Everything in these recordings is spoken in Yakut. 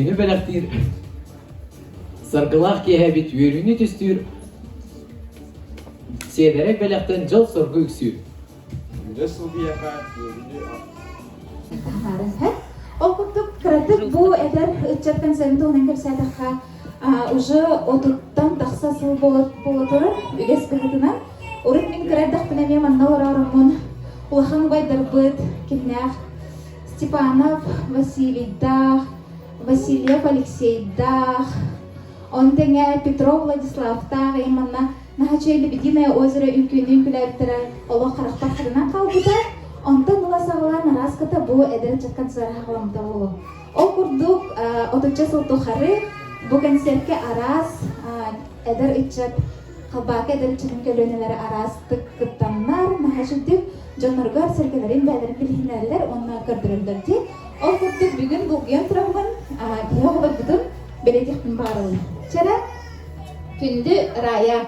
Үөрүүнү бэлэхтиир саргылаах киэһэбит үөрүүнү түстүүр сиэдэрэй бэлэхтэн дьол-соргу үксүүр. Үлэ сылгыйаха үөрүүнү таһааран Ол курдук кыратык бу эдэр ыччат концерын туһунан кэпсээтэххэ уже отуттан тахса сыл буола турар үгэс быһыытынан урут мин кыра эрдэхпинэ эмиэ манна олороруммун улахан убайдарбыт кимнээх Степанов Василийдаах, Васильев Алексейдаах, он тэҥэ Петров Владиславтаах и манна Наһачай Лебединое озеро үҥкүүнү үҥкүүлээбиттэрэ олох харахпар хатанан хаалбыта. Онтон ыла саҕалаан арааската бу эдэр ыччат концера саҕаламмыта буолуо. Ол курдук отучча сыл тухары бу концертка араас эдэр ыччат Халбаакы эдэр ыччатын көлүөнэлэрэ араастык кыттаннар, наһаа үчүгдүк дьонноругар-сэргэлэрин бэйэлэрин билиһиннэрэллэр уонна көрдөрөллөр дии. Ол курдук бүгүн долгуйан тураммын, биһи оҕолорбутун бэлиэтиэхпин баҕарабын. Чэрэ, күндү Рая,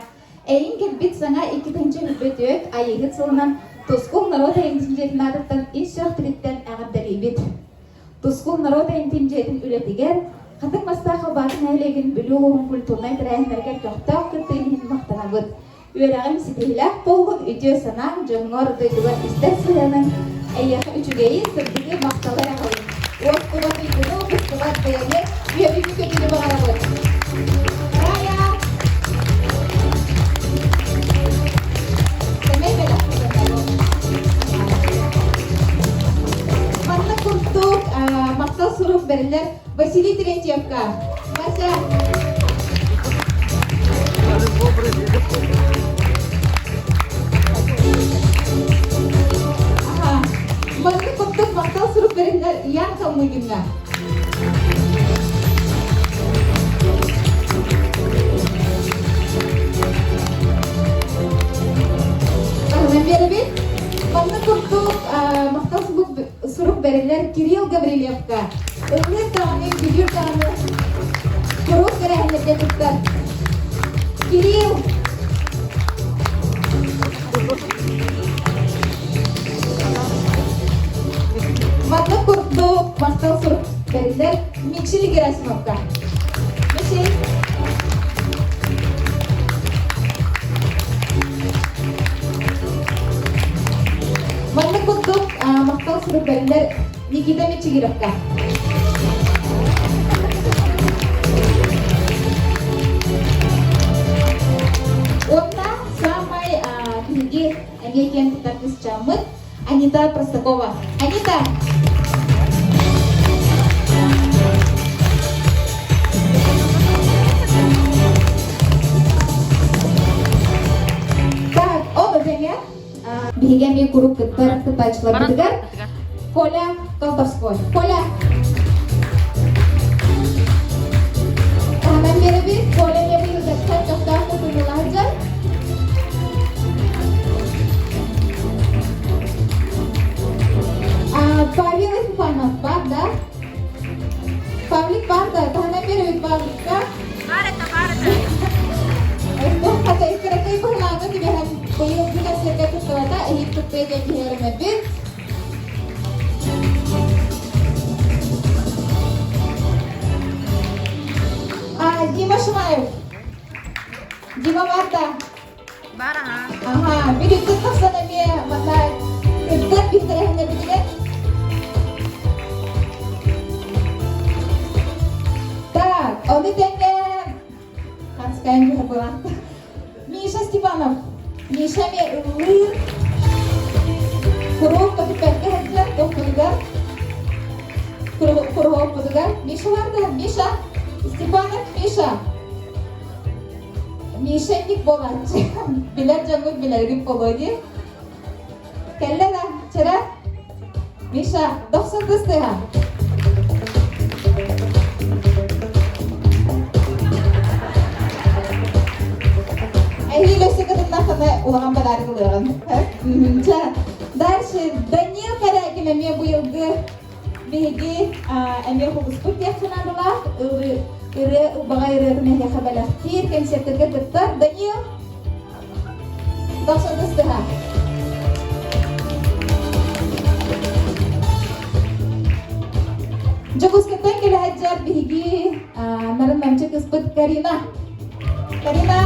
эйин кэлбит саҥа 2024 Айыыһыт сылынан Тускул норуот айымньытын дьиэтин аатыттан ис сүрэхпититтэн эҕэрдэлиибит. Тускул норуот айымньытын дьиэтин үлэтигэр Хатыҥ Мастаах Халбаакы нэһилиэгин Бүлүү улууһун культурнай тэрээһиннэригэр көхтөөх кыттыы иһин махтанабыт. Үөрэҕиҥ ситиһиилээх буоллун, үтүө санааҥ, дьоҥҥор, дойдугар истэр сыһыаныҥ эйиэхэ үчүгэйи, сырдыгы, махталы эрэ аҕалын. Уоскубат уйгуну, быстыбат бэйэни, үөрүүнү-көтүүнү баҕарабыт. Рая! Сэмэй бэлэх Манна курдук махтал сурук бэриллэр Василий Терентьевка. Вася! Манна курдук махтал сурук бэриллэр Ян Калмыгинна. Таһынан биэрэбит. Манна курдук махтал сурук бэриллэр Кирилл Гаврильевка. Ыллыыр даҕаны, үҥкүүлүүр даҕаны куруук тэрээһиннэргэ кыттар. Кирилл! Маннык курдук махтал сурук бэриллэр Мичил Герасимовка. Мичил. Маннык курдук махтал сурук бэриллэр Никита Мичигировка. Уонна саамай биһиги эмиэ киэн туттар кысчааммыт Анита Простакова. Анита! Так, ол тэҥэ биһиги эмиэ куруук кыттар кыттааччыларбытыгар Коля Колдовской. Коля! Таһынан биэрэбит. Коля эмиэ быйылгаттан көхтөөх кытыннылаах сылдьар. Павел Ефимов бар да? Павлик бар да? Таһынан биэрэбит Павликка. Бар это, бар это. Хата кыракый быһылааҥҥа түбэһэн быйылгы концертка кыттыбата, эһиил кыттыа диэн биһиэрэмэбит. Дима Шумаев. Дима Марта. Бар аха. Аха, бүгүн тахсан эмиэ манна кыттар биһирэһинэбитигэр. Так, ону тэҥэ Ханскайын түһэр Миша Степанов. Миша эмиэ ыллыыр. Куруһуок көтүппэккэ сылдьар тохпутугар. Куруһуокпутугар. Миша барда. Миша. Степанов Миша. Мишенник буолааччы. Билэр дьоҥҥут билэргит буолуо дии. Кэллэ да, чэрэ. Миша, дохсун кыстыһа. Эһиил өссө кытыннаххына улахан подарок ылыаҕын. Чэ, дальше Данил Корякин эмиэ быйылгы биһиги эмиэ хубуспут диэх санаалаах ырыа ылбаҕай ырыатын эһиэхэ бэлэхтиир концертэргэ кыттар Данил Дохсун кыстыһа. Дьокуускайтан кэлэ сылдьар биһиги нарын намчы кыспыт Карина. Карина.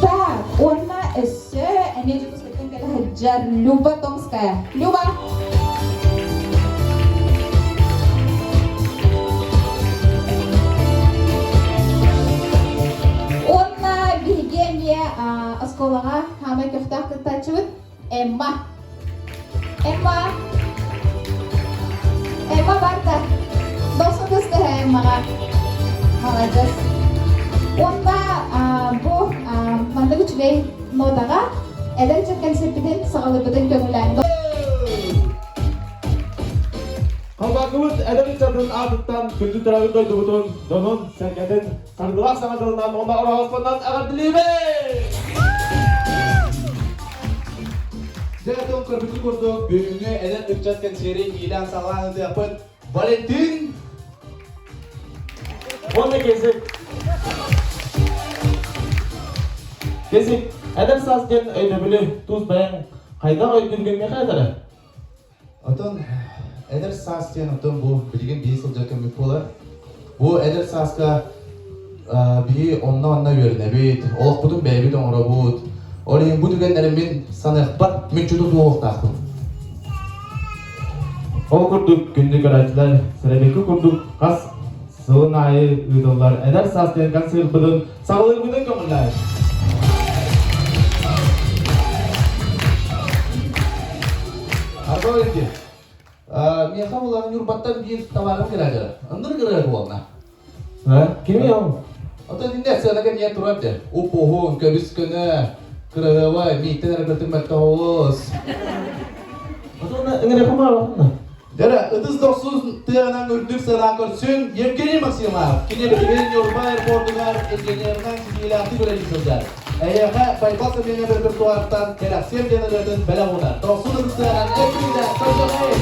Так, уонна өссө эмиэ Дьокуускайтан кэлэ сылдьар Люба Томская. Люба! Уонна биһиги эмиэ оскуолаҕа хаамай көхтөөх кыттааччыбыт Эмма. Эмма! Эмма барда. Досу тыстыһа Эммаҕа. Молодец. Уонна бу маннык үчүгэй нотаҕа эдэр дьон кэнсиэрпитин саҕалыырбытын көҥүлээн. Халбаакыбыт эдэр ыччатын аатыттан күндү төрөөбүт дойдубутун, дьонун, сэргэтин саргылаах саҥа дьылынан уонна ороһооспоннон эҕэрдэлиибит! Дьэ, оттон көрбүтүн курдук, бүгүҥҥү эдэр ыччат кэнсиэри иилээн-саҕалаан ыытыахпыт. Валентин! Уонна Кезик. Кезик, эдэр саас диэн өйдөбүлү тус бэйэҥ хайдах өйдүүргүн миэхэ этэрэ? Отон эдэр саас диэн отон бу билигин биһи сылдьар кэммит буолар. Бу эдэр сааска биһи онно-онно үөрэнэбит, олохпутун бэйэбит оҥоробут. Ол иһин бу түгэннэри мин саныахпар мүччү тутуохтаахпын. Ол курдук күндү көрөөччүлэр сэрэбикки курдук хас сылын аайы ыытыллар эдэр саас диэн концерпытын саҕалыырбытын көҥүллээбит. Арба Валентин, миэхэ булан Ньурбаттан биир табаарым кэлээдэ. Ындыр кырыа буолна. Кими ол? Оттон инне сыана кэнниэ турар де. Уп-уһун, көбүс көнө, кырыһыабай, мииттэн эрэ көтүммэттэ оҕус. Отон ыҥырыахым Дэрэ, ытыс дохсун тыаҕынан үрдүк сыанаа көрсүн Евгений Максимов. Кини билигин Ньурба аэропордугар инженеринэн ситиилээхтик үлэлии сылдьар. Эйиэхэ Байбал Семенов репертуарыттан Кэрэхсиэм диэн ырыатын бэлэх уунар. Дохсун ытыс тыаҕынан эккирдэ көрсөҕөй!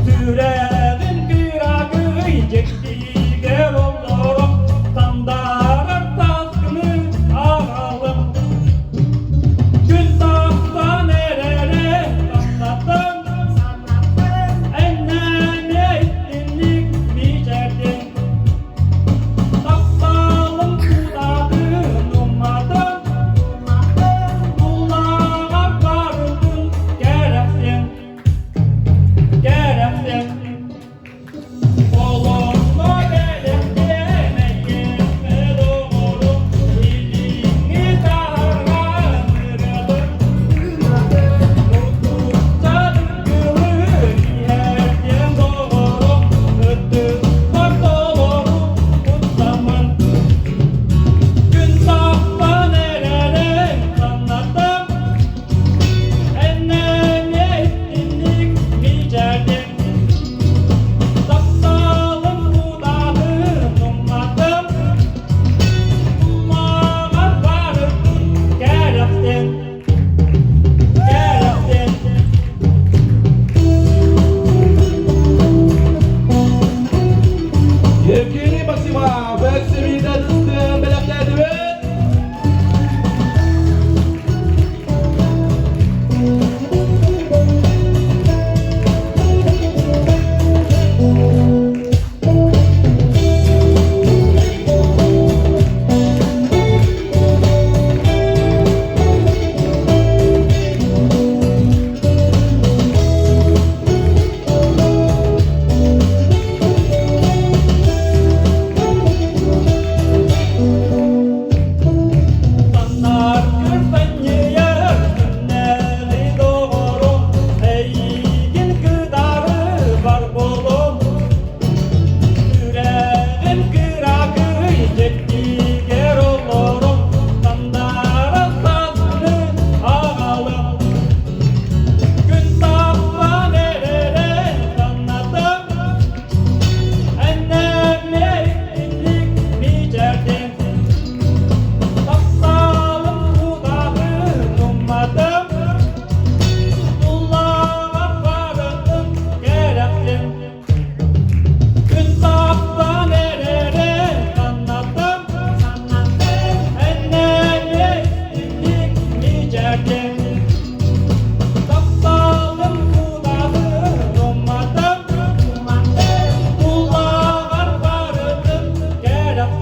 Сүрэҕин кыраакый дьиктигэр олорон, Сандарар таскыны аҕалым.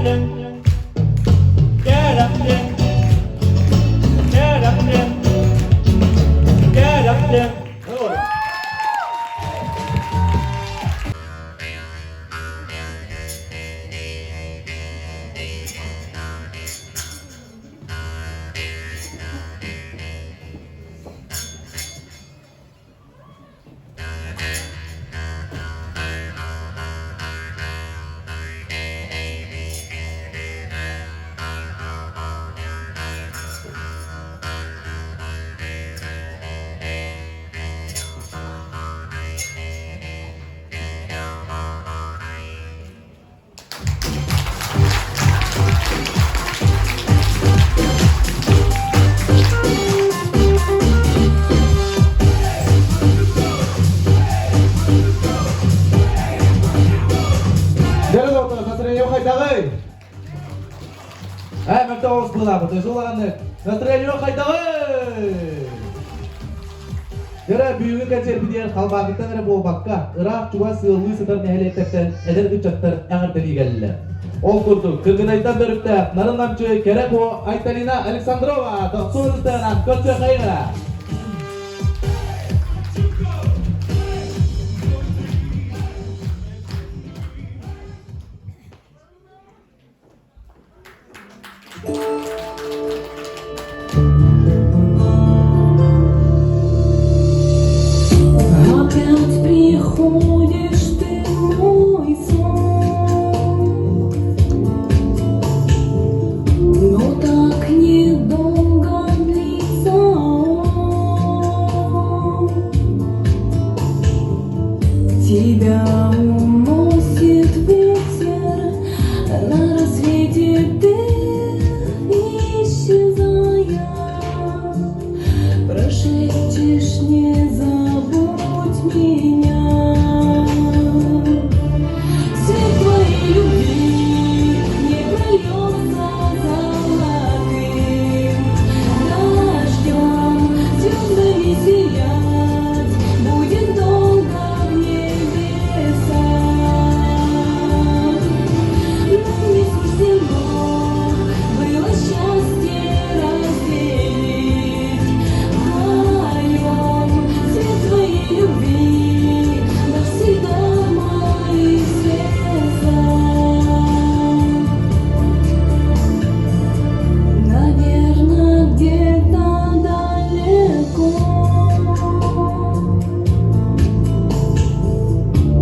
Кэрэхтэн, кэрэхтэн, кэрэхтэн, кэрэхтэн. Дьэ, доҕоттор, настроение хайдаҕый? Ээ, мөлтөх оҕус быылаабыт, ысылаҕаннык. Настроение хайдаҕый? Дьэрэ, бүгүҥҥү концерпитигэр Халбаакыттан эрэ буолбакка, ыраах-чугас ыаллыы сытар нэһилиэктэртэн эдэр ыччаттар эҕэрдэлии кэллилэр. Ол курдук, Кыргыдайтан төрүттээх нарын-намчы кэрэ куо Айталина Александрова дохсун ытыһынан көрсүөххэйиҥ! Опять приходишь ты в мой сон, Но так недолго длится он. Тебя уносит ветер, на рассвете ты исчезая, прошепчешь, не забудь меня. Свет твоей любви не прольется золотым дождем, звездами сиять будет долго в небесах. Нам не суждено было счастье разделить вдвоем. Свет твоей любви навсегда в моих слезах. Наверно, где-то далеко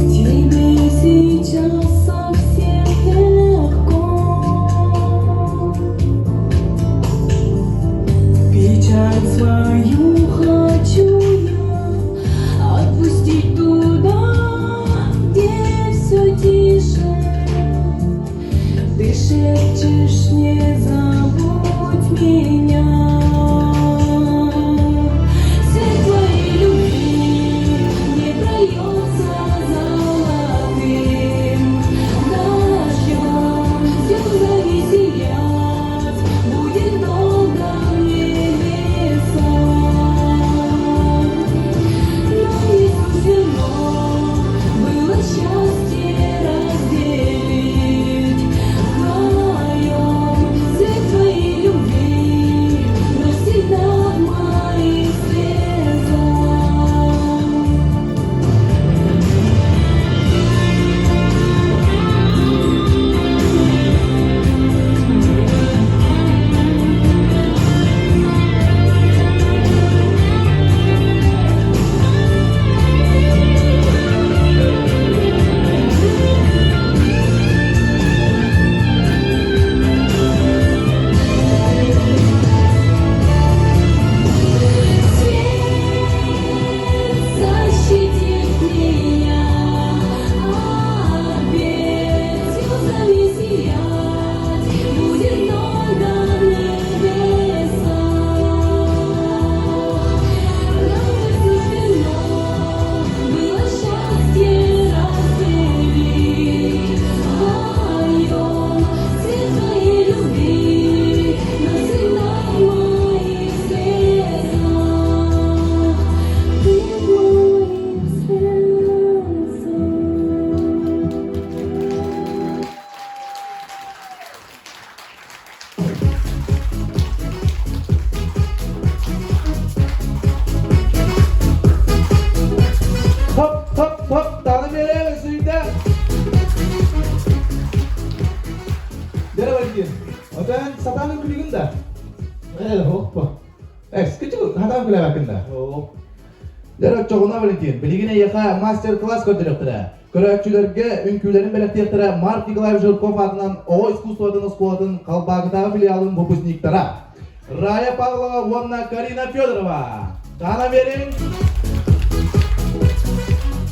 тебе сейчас совсем легко. Печаль свою хочу я отпустить туда, где все тише. Ты шепчешь, не забудь меня. Свет твоей любви не прольется золотым дождем, звездами сиять будет долго в небесах. Нам не суждено было счастье разделить вдвоем. Свет Валентин, отон сатаан үҥкүүлүүгүн да? Ээ, хоппа. Эс, кычык хатаан күлэбэккин да? Оо. Дэр оччоҕуна Валентин, билигин эйиэхэ мастер-класс көрдөрүөхтэрэ. Көрөөччүлэргэ үҥкүүлэрин бэлэхтиэхтэрэ Марк Николаевич Жирков аатынан оҕо искусствотын оскуолатын Халбаакытааҕы филиалын выпускниктара Рая Павлова уонна Карина Федорова. Таана биэриҥ!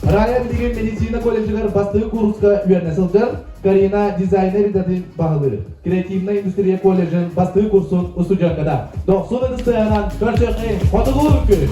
Рая билигин медицина колледжыгар бастакы кууруска үөрэнэ сылдьар. Карина дизайнер идэтин баһылыыр. Креативнай индустрия колледжын бастакы курсун устудьуонката. Дохсун ытыстыһынан көрсүөххэ хотугу үҥкүү!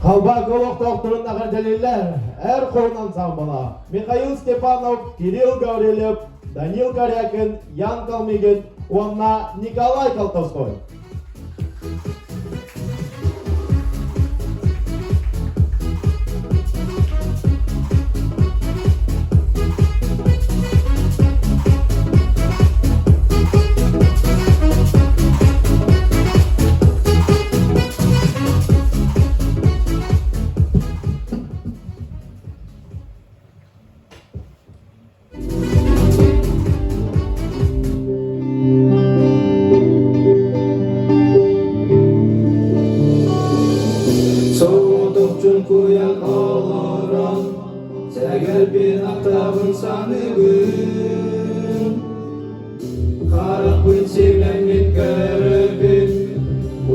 Халбаакы олохтоохторун эҕэрдэлииллэр эр хоһун ансаамбыла Михаил Степанов, Кирилл Гаврильев, Данил Корякин, Ян Калмыгин уонна Николай Колтовской. Соҕотох куйан олорон, сэгэрбин ахтабын саныыбын. Харахпын симэммин көрөбүн,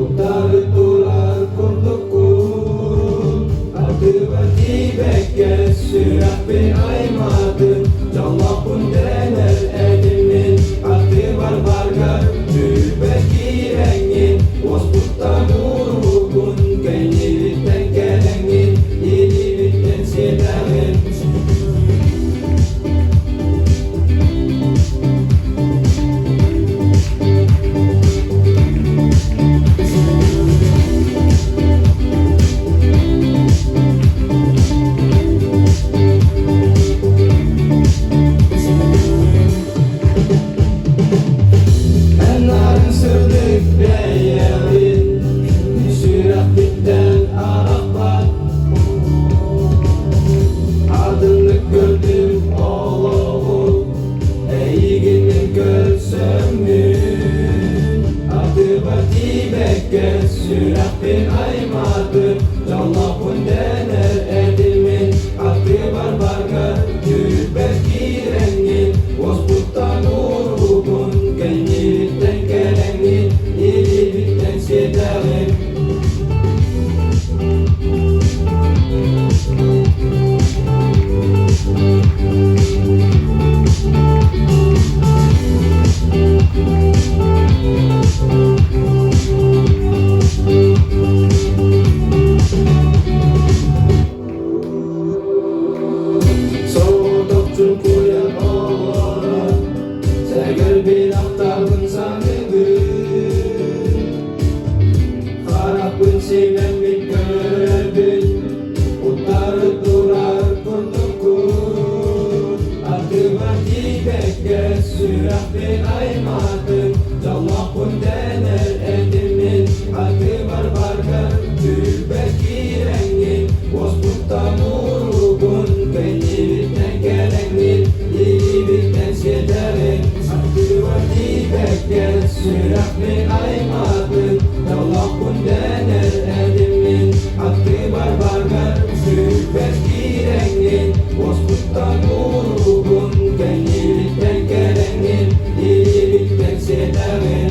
утары турар курдуккун. Ардыга тиийбэккэ сүрэхпин аймаатын, дьоллоохпун дэнэр этиммин. көрсөммүн Атыбар тиийбэккэ сүрэхпин аймаатын Дьоллоохпун дэнэр этимин Аттыбар барга түүрбэт киирэҥҥин Уоспуттан уурбуппун кэннибиттэн кэлэҥҥин Илиибиттэн сиэтэҕин. Соҕотохчун куйан олорор, сэгэрбин ахтабын саныыбын. Харахпын симэммин көрөбүн, утары турар курдуккун. Ардыбар тиийбэккэ сүрэхпин аймаатын, дьоллоохпун дэнэр этиммин. Ардыбар баргар түүрбэт киирэҥҥин, уоспуттан ууруугун, кэннибиттэн кэлэҥҥин, илиибиттэн сиэтэҕин. Ардыбар тиийбэккэ сүрэхпин аймаатын, дьоллоохпун дэнэр этиммин. Аттыбар баргар сүүрбэт киирэҥҥин, уоспуттан ууруугун, кэннибиттэн кэлэҥҥин, илиибиттэн сиэтэҕин.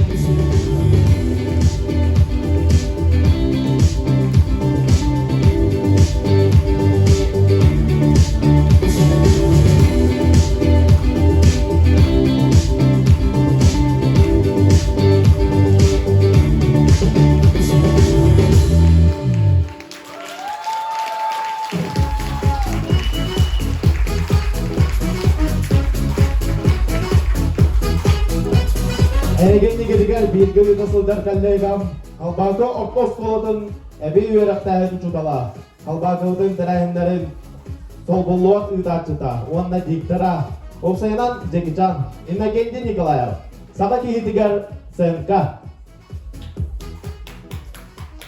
Эһигиннигитигэр бииргэ ыыта сылдьар коллегам Халбаакы орто оскуолатын эбии үөрэхтээһин учуутала, Халбаакыбытын тэрээһиннэрин солбуллубат ыытааччыта уонна диктора, уопсайынан Джекичан Иннокентий Николаев, саха киһитигэр сценка.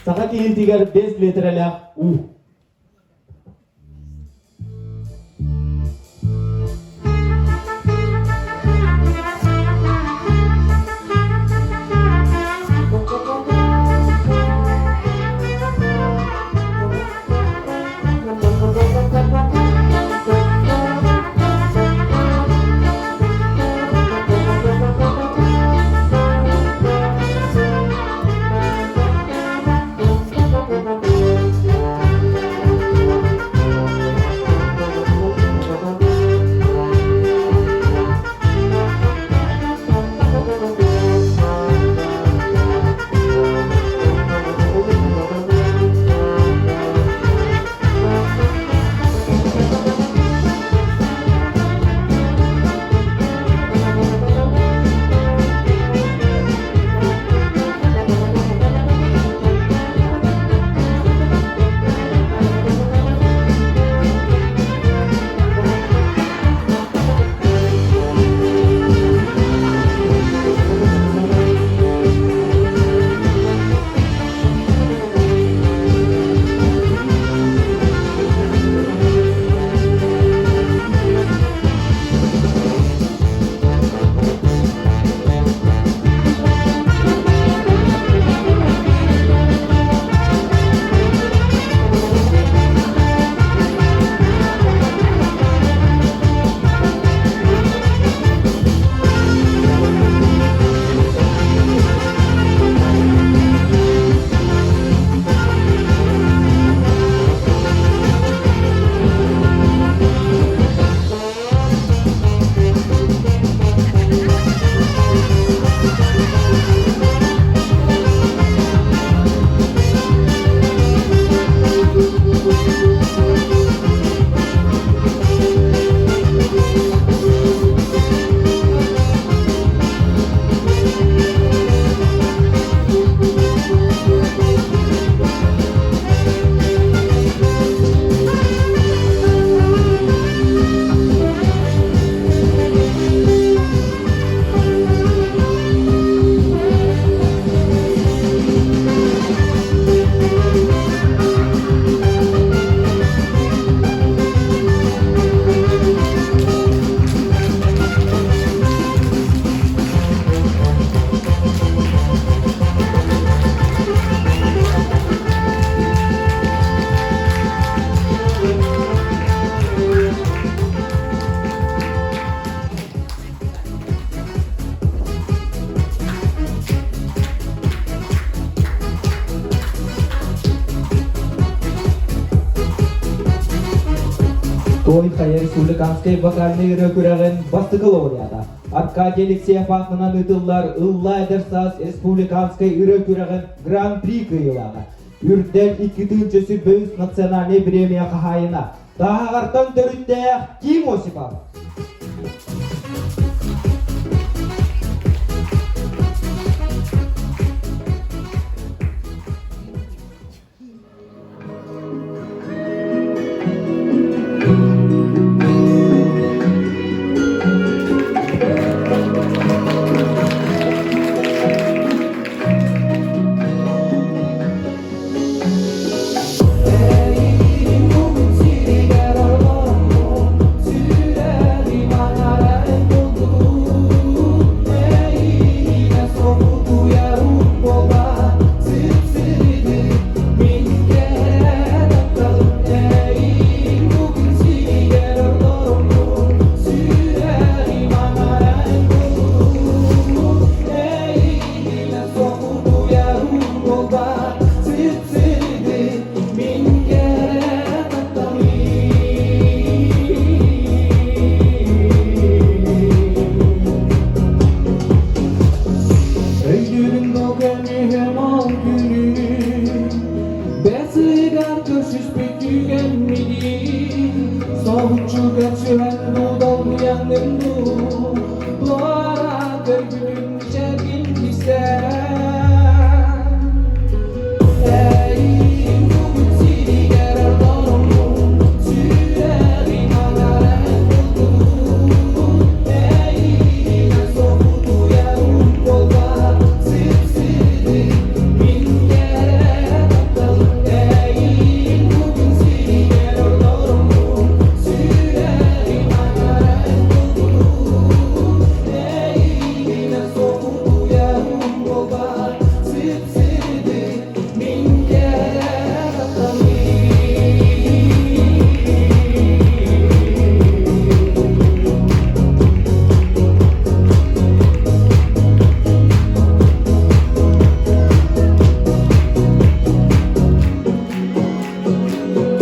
Саха киһитигэр 5 литрэлээх уу. Туой Хайа республиканскай вокальнай ырыа күрэҕин бастакы лауреата Аркадий Алексеев аатынан ыытыллар Ыллаа эдэр саас республиканскай ырыа күрэҕин Гран-при кыайыылааҕа, Үрдэл 2023 национальнай бириэмийэ хаһаайына, Тааһаҕартан төрүттээх Ким Осипов. Өйдүүрүн бу көмүһүм ол күнү Бэс ыйыгар көрсүспүт түгэммитин Соһуччу көрсүһэн дуу долгуйаҥҥын дуу Туора көрбүтүм чэргин кистээн Эйигин бүгүн сиригэр ордоруммун Сүрэҕим анара булбутун Эйигинэн соһутуйарым буолбат Сипсирдик мин кэрэ тапталым Эйигин бүгүн сиригэр ордоруммун Сүрэҕим анара булбутун Эйигинэн соһутуйарым буолбат Сипсирдик мин кэрэ тапталым.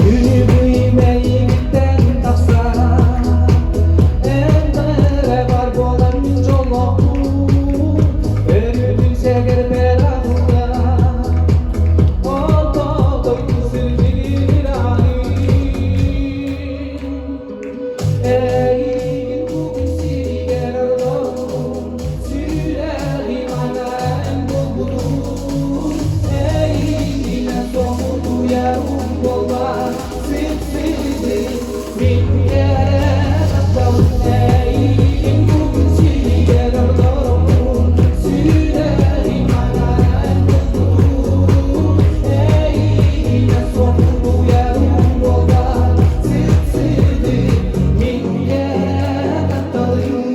Күнү мэйигиттэн тахсар Эн эрэ бар буолан мин дьоллоохпун Өрүүтүн сэгэрбэр аҕыллар Орто дойду сирдиир Эйигин бүгүн сиригэр ордорум Сүрэҕим анаран булбутум Эйигинэн соһутуйарым буолбат Сипсирдик мин кэрэ тапталым Эйигин бүгүн сиригэр ордорум Сүрэҕим анаран булбутум Эйигинэн соһутуйарым буолбат Сипсирдик мин кэрэ тапталым.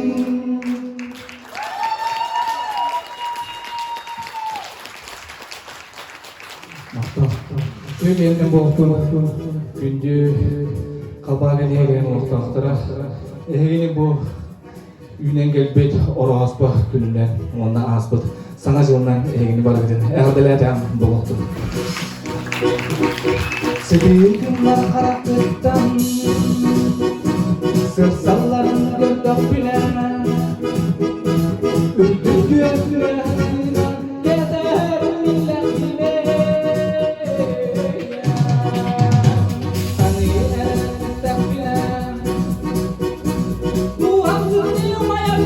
Махтал. Күн буолтун күндү Халбаан нэһилиэгин олохтоохторо эһигини бу үүнэн кэлбит Ороһоспо күнүнэн уонна ааспыт Саҥа дьылынан эһигини барыгытын эҕэрдэлээтэҕим буолуохтун. Сытыы күннэр харахпыттан сырсалларын көрдөхпүнэ үрдүк күөстүрэ кэтэһэр иллэхпинэ саныы эрэннэхпинэ дууһам сырдыы умайар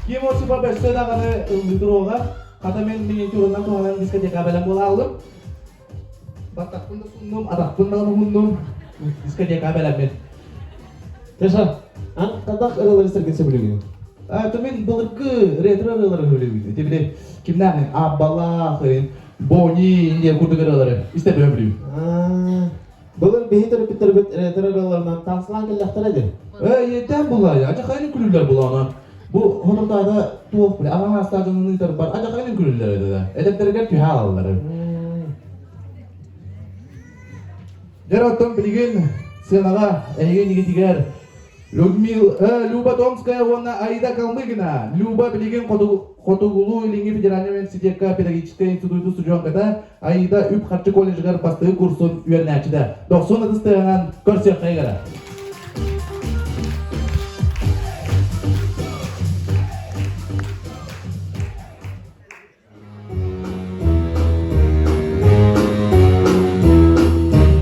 Ким Осипов өссө даҕаны ыллыы туруоҕа. Хата мин миниатюранан туһанан дискотека бэлэм буолаалым. Баттахпын да суннум, атахпын да уһуннум. Дискотека бэлэммин. Теша, ан хадах ырыалары сэргин сөбүлүүгүн? А, то мин былыргы ретро ырыалары сөбүлүүбүн. Ити били кимнээх Аббалаах, Бони диэн курдук ырыалары истэ сөбүлүүбүн. Былыр биһи төрөппүттэрбит ретро ырыаларынан таҥсылаан кэллэхтэрэ дии. Ээ, иэдээн булаайа, адьахайын күлүллэр булаана. Бу хотурдаада туох биле, аҕа хаастаах дьонун ыытар бар, адьахайын күлүллэр этэ. Эдэрдэригэр түһэ алаллар. Дьэр оттон билигин сыанаҕа эһиги иннигитигэр Людмила, Люба Томская уонна Аида Калмыгина. Люба билигин Хотугулуу-Илиҥҥи федеральнай университекка педагогическай институту студентката, Аида үп-харчы колледжыгар бастакы курсун үөрэнээччитэ. Дохсун ытыс тыаһынан көрсүөххэ игара.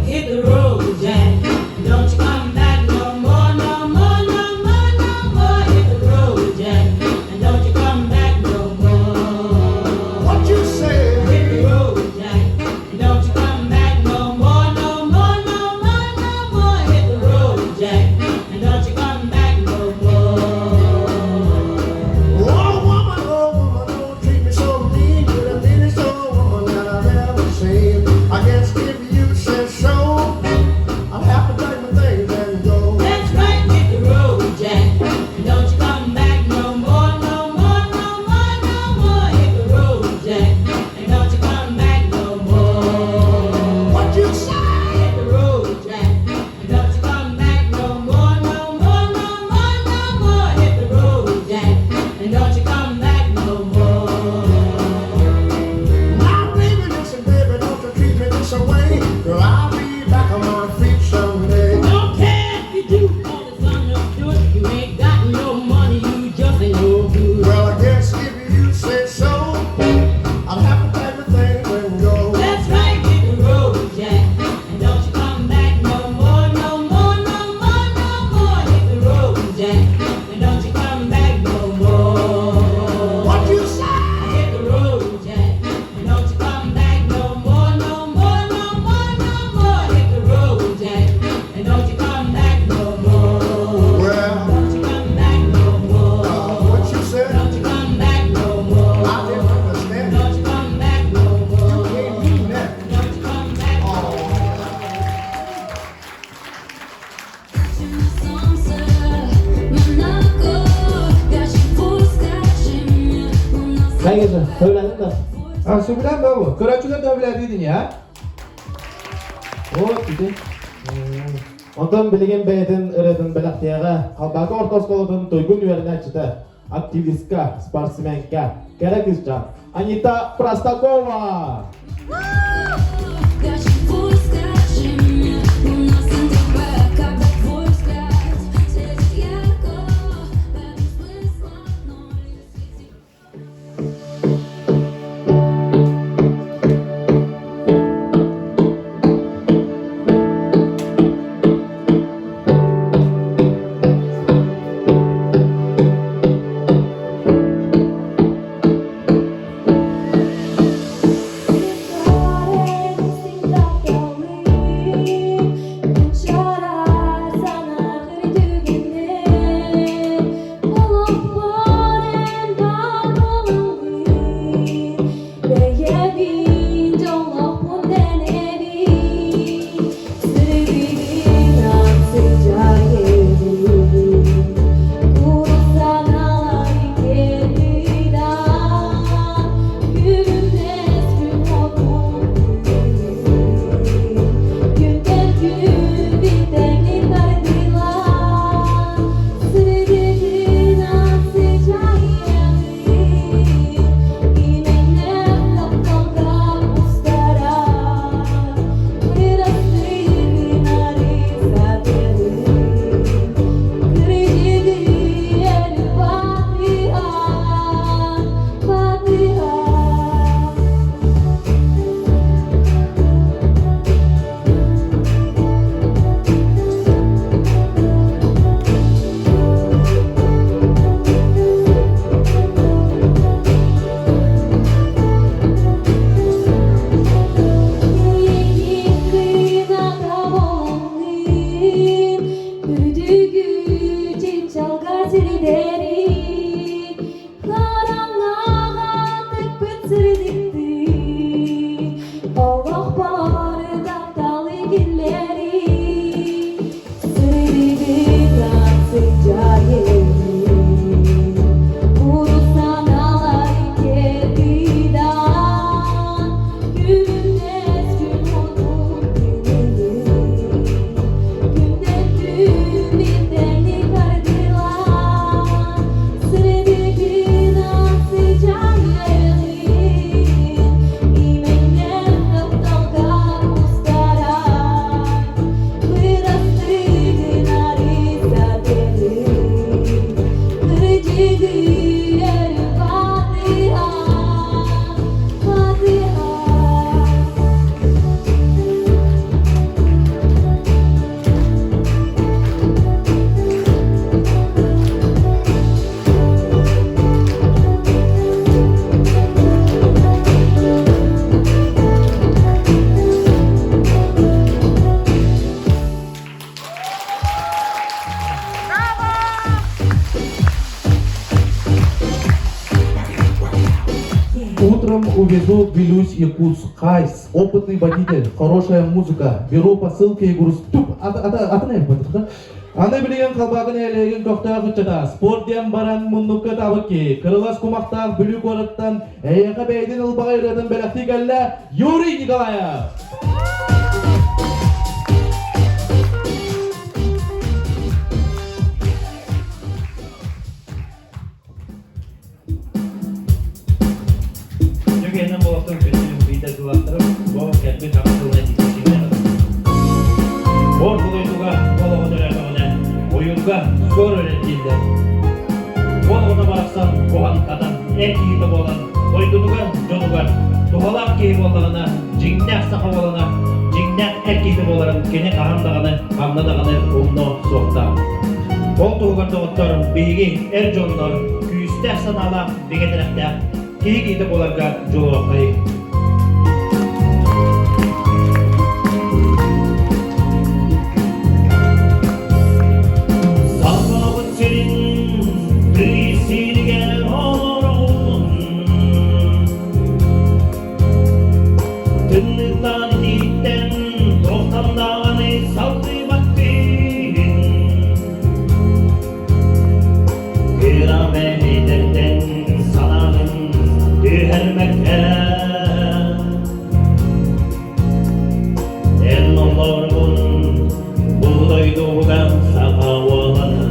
Hit the road, Jack. Don't you come back no more, no more, no more, no more. Hit the road, Jack. And don't you come back no more. What you say? Hit the road, Jack. And don't you come back no more, no more, no more, no more. Hit the road, Jack. And don't you come back no more. Oh woman, don't treat me so mean. You're the meanest old woman that I've ever seen. I guess if you said so, I'll have to pack my things and go. That's right, hit the road, Jack. And don't you come back no more, no more, no more, no more. Hit the road, Jack. And don't you come back no more. What you say? Hit the road, Jack. And don't you come back no more, no more, no more, no more. Hit the road, Jack. And don't you come back no more. Now, baby, listen, baby, don't you treat me this way. Girl, I'll be back on my feet someday. Don't care if you do, all it's understood. You ain't got no money, you just ain't no good. Well, I guess if you say so, I'll have to pack my things and go. That's right, hit the road, Jack. And don't you come back no more, no more, no more, no more. Hit the road, Jack. And don't you come back no more. What you say? Hit the road, Jack. And don't you come back no more, no more, no more, no more. Hit the road, Jack. And don't you come back no more. Well, Don't you come back no more. what you said? Don't you come back no more. I didn't understand it. Don't you come back no more. You can't mean that. Don't you come back no more. Хайгыша, сөйләдин да. А, сөбүлээн бу. Көрөөччүлэр да билэр я. Вот, ити. Онтон билигин бэйэтин ырыатын бэлэхтиэҕэ Халбаакы орто оскуолатын туйгун үөрэнээччитэ, активистка, спортсменка, кэрэ кыысчаан Анита Простакова! Утром увезу Вилюсь Якутск. Хайс, опытный водитель, хорошая музыка, беру посылки и груз. Туп, атын да? Аны билигин Халбаакы нэһилиэгин көхтөөх ыччата спорт диэн баран муннукка табыкки, кырылас кумахтаах Бүлүү куораттан эйиэхэ бэйэтин ылбаҕай ырыатын бэлэхтии кэллэ Юрий Николаев! Дьүгэнэн болоқтон күндүм биитэ тылаттарым, бу кэлбит аҕа сылына тиийсиҥнэ. Ор булуйдуга олоҕу төрөөтөҕүнэ, ойуурга суор өрөн дииллэр. Ол оҕото барахсан буһан-хатан, эр киһитэ буолан, дойдутугар, дьонугар туһалаах киһи буоллаҕына, дьиҥнээх саха уолана, дьиҥнээх эр киһитэ буоларын кини хаһан даҕаны, ханна даҕаны умнуо суохтаах. Ол туһугар, доҕоттор, биһиги эр дьоннор күүстээх санаалаах, бигэ тирэхтээх киһи киһитэ буоларга дьулуоххайыҥ. Сахабыт сирин тый сиригэр олороҕун Тымныытан итииттэн туохтан даҕаны салгыбаккын Кыра бэлитэртэн санааҕын түһэрбэккэ Эн олорбун бу дойдуга саха уолана.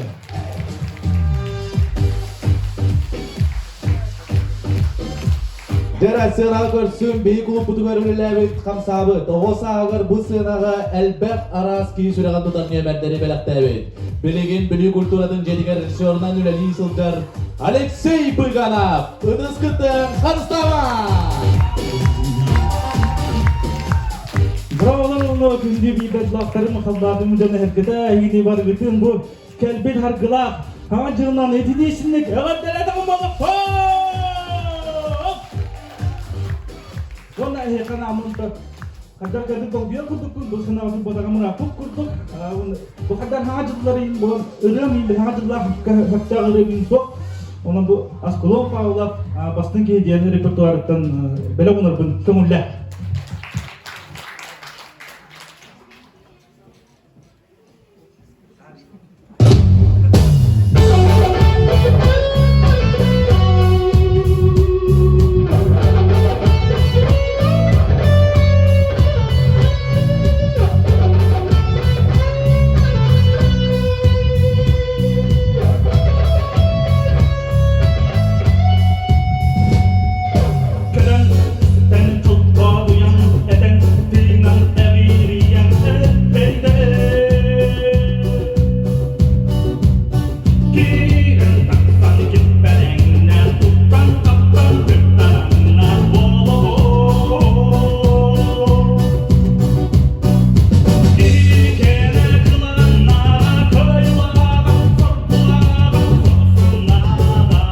ырыа. Дьэ, сыанаҕа көрсүм, биһи кулуппутугар үлэлээбит хамсаабыт. Оҕо сааһыгар бу сыанаҕа элбэх араас киһи сүрэҕин тутар нүөмэрдэри бэлэхтээбит. Билигин Бүлүү культуратын дьиэтигэр режиссерунан үлэлии сылдьар Алексей Быганов ытыскытын харыстаама! Браво уонна күндү биирдэллаахтарым халлаатым дьон эһэргэтэ эһигини барыгытын бу кэлбит харгылаах хаҥа дьылынан итинии эҕэрдэлэтэҕим буоллахпын! Уонна эһиэхэ нааммын Хаддар кадыр долгуйар курдукпун, бу санаабытын ботаҕым ырааппыт курдук. Бу хаддар хаҥа дьыллар иһин буолан ырыам иһин хаҥа дьыллаах сөптөөх ырыам иһин суох. Онон бу Аскалон Павлов бастыҥ киһи диэн репертуарыттан бэлэх уунарбын көҥүллэ. Көрөн, тэн тутта уйан, этэн тыынан эбириэн эппэйдэ. Киирэн тахсан киппэрэҥнээн, туттан таптан кыттараннаах буолуо. Киһи кыланнаҕа, кыайылааҕа, соргулааҕа, сорсунааҕа.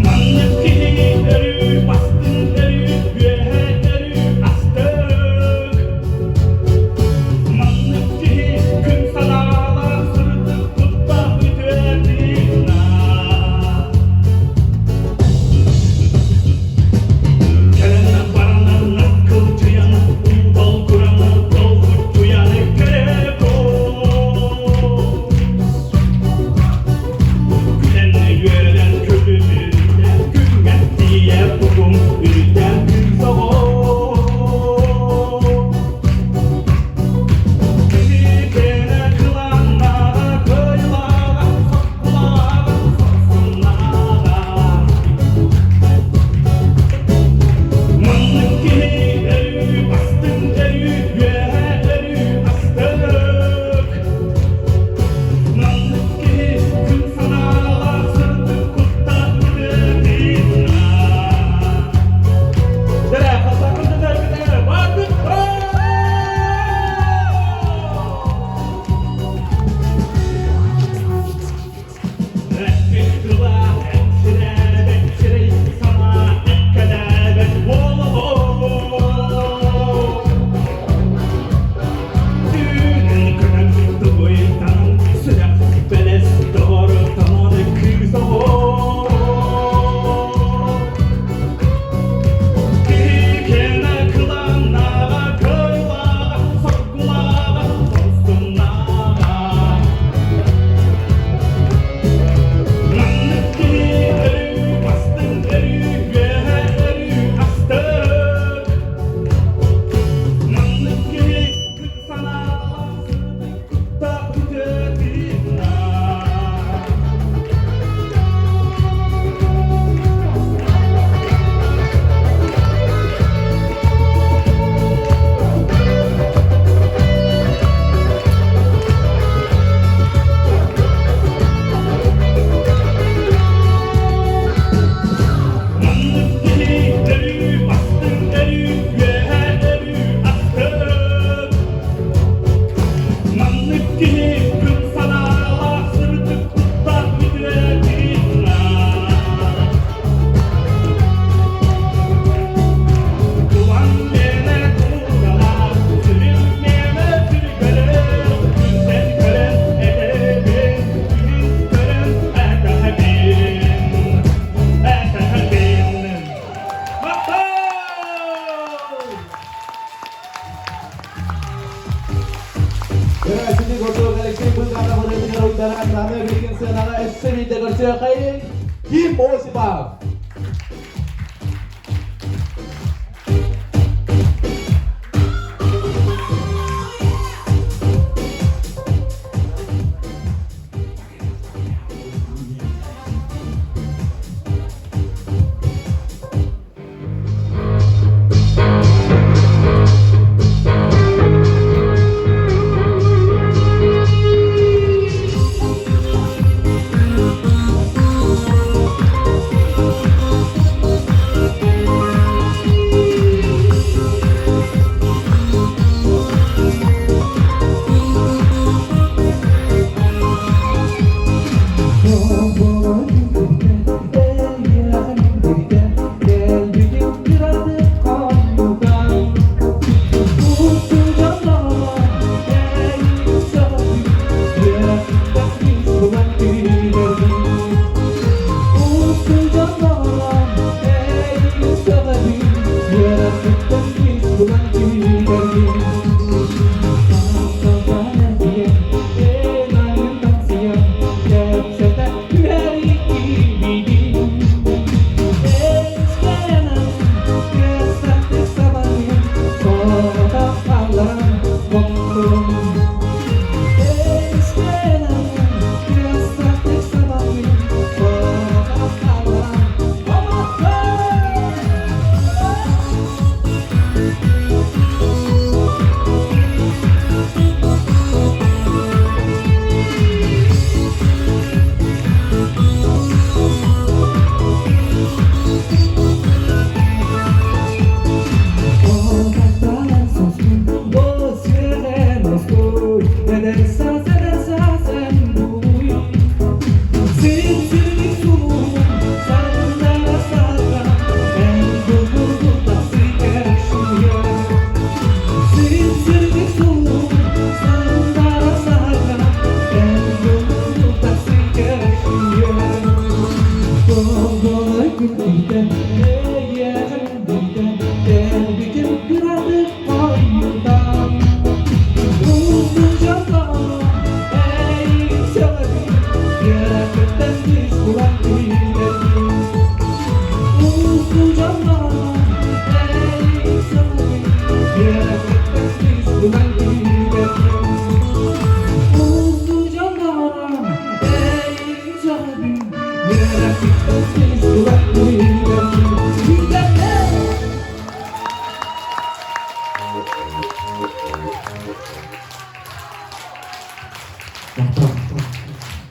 Маннык киһини өрүү бастыҥ өрүү үөһэ өрүү астык. Маннык киһи күн санаалаах сырдык куттаах үтүө тыыннаах. Кэлэн баранан кылчыйан, долгуран, долгуччуйан кэрэ Күлэн үөрэн күлүмүрдэн күҥҥэ тиийэ кутум үрдэн күн соҕор. Киһи кыланнаҕа, кыайылааҕа, соккулааҕа, сорсуннааҕа. Маннык киһи өрүү бастыҥ өрүү үөһэ өрүү астык. Маннык киһи күн санаалаах сырдык куттаах тыына. Дэрэ, хасакын дэнэр бардык. Эппит тыла эпсирээбэт сирэй санаа эккэлээбэт буолабын. Түүнүн көрөн тугуйтан сүрэх бэлэс доҕорутанан кыыс оҕо. Киһи кыланнаҕа, кыылааҕа, соргулааҕа, сорсуннааҕа. Маннык киһи өрүү бастыҥ, өрүү үөһэ, өрүү астык. Маннык киһи күн санаалаах, сырдык куттаах үтүө тыыннаах. Маннык киһи өрүү бастыҥ, өрүү үөһэ, өрүү астык. Маннык киһи күн санаалаах, сырдык куттаах үтүө тыыннаах. Кулан миэнэ куулалаах, сүрүн миэнэ сүргэлээх, күнтэн көрөн этэбин, күнүн көрөн этэбин, этэбин. Махтал! Сити курдук Алексей Быганов ырыатыгар уйдаран аны билигин сыанаҕа өссө биирдэ көрсүөххэйиҥ Ким Осипов! Эдэр саас, эдэр саас эн буй. Син-сирник сулуһум, саргылара сарга, эн булбут тахсый Син-сирник сулуһум, саргылара сарга, эн булбут тахсый Долголой күннүктэн, эйэҕин кэлбитим кыратык хойутаан. Устун дьоллоно, эйигин сөҕөбүн, кыратыктан кыыс булан күүтэбин. Устун дьоллоно, эйигин сөҕөбүн, кыратыктан кыыс булан күүтэбин. Устун дьоллоно, эйигин сөҕөбүн, кыратыктан кыыс булан күүтэбин. Күүтэбин!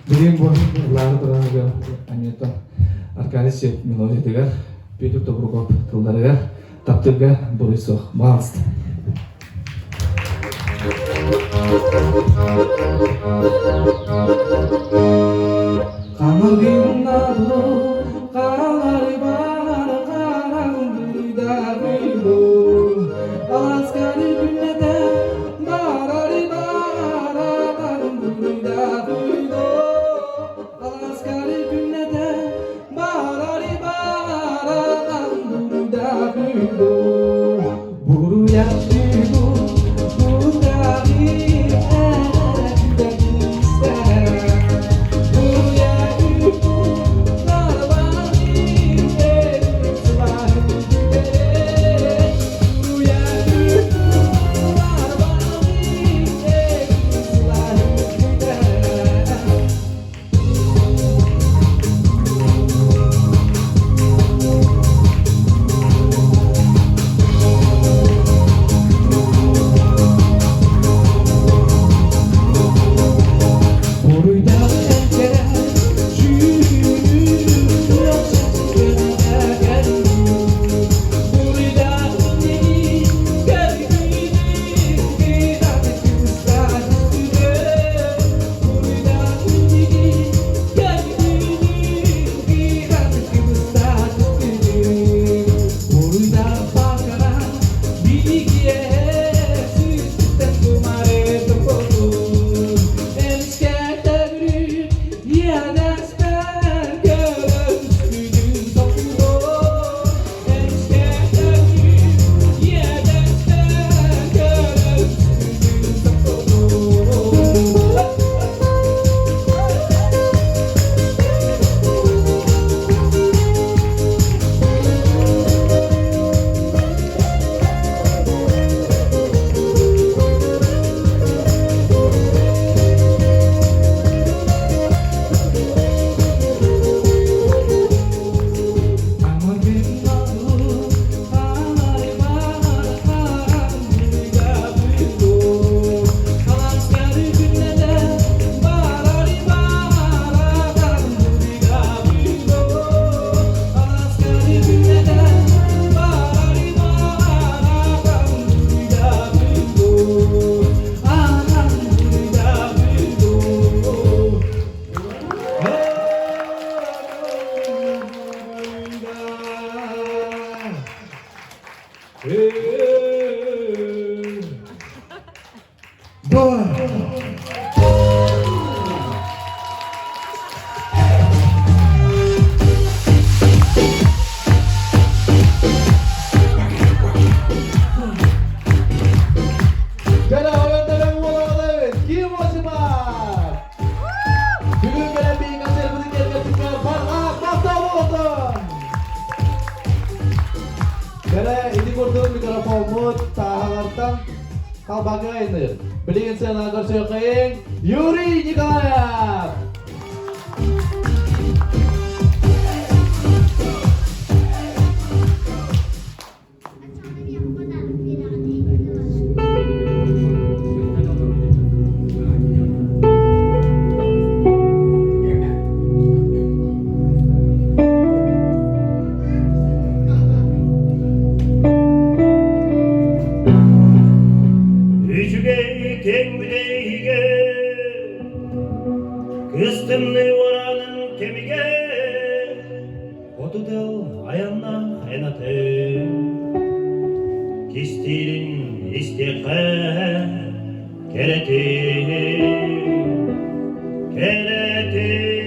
Билигин бу Лара Тураныга Анюта Аркадий Сеп мелодиятыгар, Петр Тобургов тылларыгар таптырга буруй суох. Пожалуйста. Хамыргыннаду, қаралары бар, қараңгыдагыйду. Аласкары күннете, барары бар, қараңгыдагыйду. Аласкары күннете, барары бар, қараңгыдагыйду. Буруяшыгу, будаги, әдәгүстә. Кэлэ ойон уолаҕалабыт Ким Осипов! Бүгүн кэлэн биһиги концерпытын кэргэтиккэр барҕа махтал буолтун! Кэлэ ити курдук микрофоммут тааһалартан халбаҥҥа айанныыр. Билигин сценаҕа көрсүөххэйиҥ Юрий Николаев! Үчүгэй кэҥ бүтэйигэ. Ыстымныы уораанын кэмигэр Хоту тыл айаннаах эн атын Кистиирин истиэххэ кэрэтин, кэрэтин.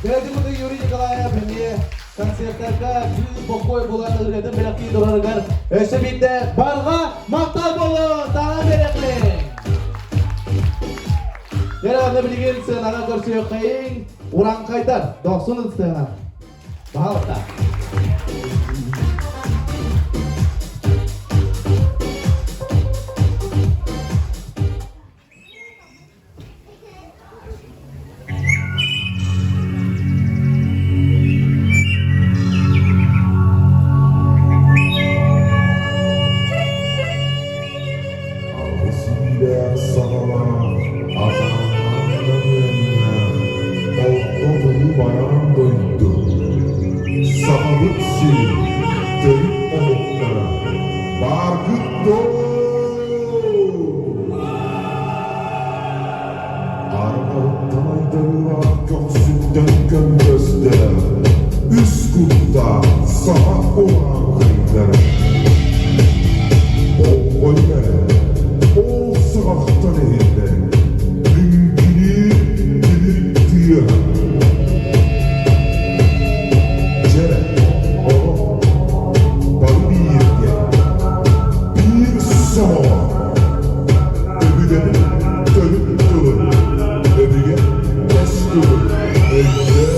Кэлэтиммытын Юрий Николаев эмиэ концертарга түүн бокуой булан ырыатын бэлэхтии турарыгар өссө биирдэ барҕа махтал буолуо таҥа биэрэхлин! Дьэ, билигин сыанаҕа көрсүөххэйиҥ ураңхайдар дохсун сыана. Пожалуйста. Алгыс саҕалаах, атааннаан үөннээх, Онтон айдарыылаах көхсүттэн көмүрөстөөх, үс куттаах саха урааҥхайдара. Болҕой эрэ, ол саҕахтан иһиллэр, лүҥкүнүүр тимир тыаһа. Дьэ, оҕо, бары бииргэ, биир сомоҕо Өбүгэни төрүт тылын, өбүгэ кэс тылын өйдөө!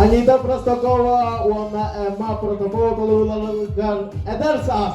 Анита Простакова уонна Эмма Протопова толорууларыгар Эдэр саас.